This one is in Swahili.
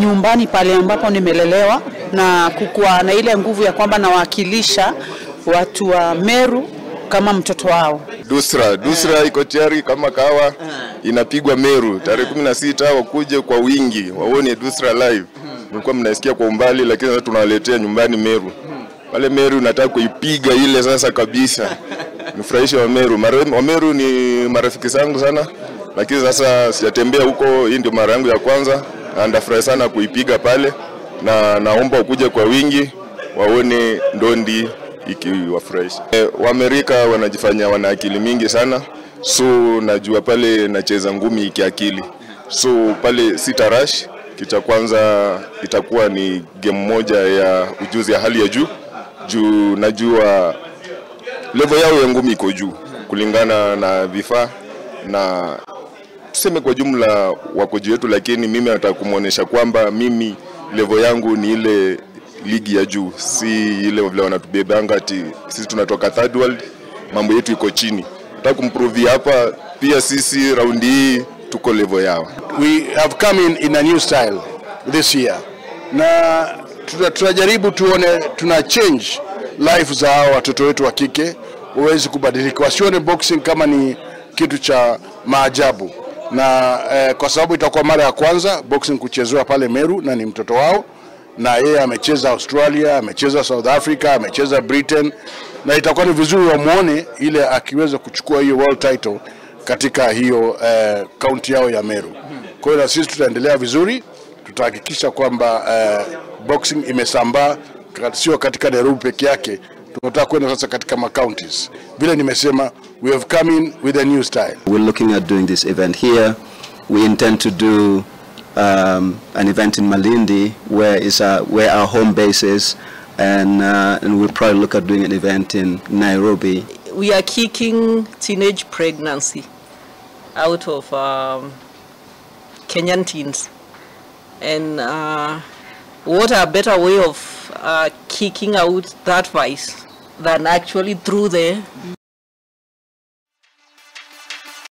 nyumbani pale ambapo nimelelewa na kukuwa na ile nguvu ya kwamba nawakilisha watu wa Meru kama mtoto wao. Dusra iko tayari kama kawa, inapigwa Meru tarehe 16, wakuje kwa wingi waone Dusra live. Mlikuwa mnasikia kwa umbali, lakini sasa tunawaletea nyumbani Meru. Pale Meru nataka kuipiga ile sasa kabisa. Nifurahishe wa Meru. Wa Meru ni marafiki zangu sana, lakini sasa sijatembea huko, hii ndio mara yangu ya kwanza na ndafurahi sana kuipiga pale, na naomba ukuje kwa wingi waone ndondi ikiwafurahisha. Waamerika wanajifanya wana akili mingi sana, so najua pale nacheza ngumi kiakili. So pale sitarash, kitu cha kwanza itakuwa ni game moja ya ujuzi ya hali ya juu. Juu najua level yao ya ngumi iko juu kulingana na vifaa na tuseme kwa jumla wako juu yetu, lakini mimi nataka kumuonesha kwamba mimi level yangu ni ile ligi ya juu, si ile vile wanatubebanga ati sisi tunatoka third world, mambo yetu iko chini. Nataka kumprove hapa pia sisi raundi hii tuko level yao. We have come in a new style this year. Na tunajaribu tuone tuna change life za hawa watoto wetu wa kike waweze kubadilika, wasione boxing kama ni kitu cha maajabu. Na kwa sababu itakuwa mara ya kwanza boxing kuchezewa pale Meru na ni mtoto wao, na yeye amecheza Australia, amecheza South Africa, amecheza Britain, na itakuwa ni vizuri wamuone ile akiweza kuchukua hiyo world title katika hiyo county yao ya Meru. Kwa hiyo sisi tutaendelea vizuri, tutahakikisha kwamba boxing imesambaa sio katika Nairobi peke yake, tunataka kwenda sasa katika ma counties. Vile nimesema, we have come in with a new style. We're looking at doing this event here. We intend to do an event in Malindi where our home base is, and we'll probably look at doing an event in Nairobi. We are kicking teenage pregnancy out of Kenyan teens, and what a better way of kicking out that vice than actually through the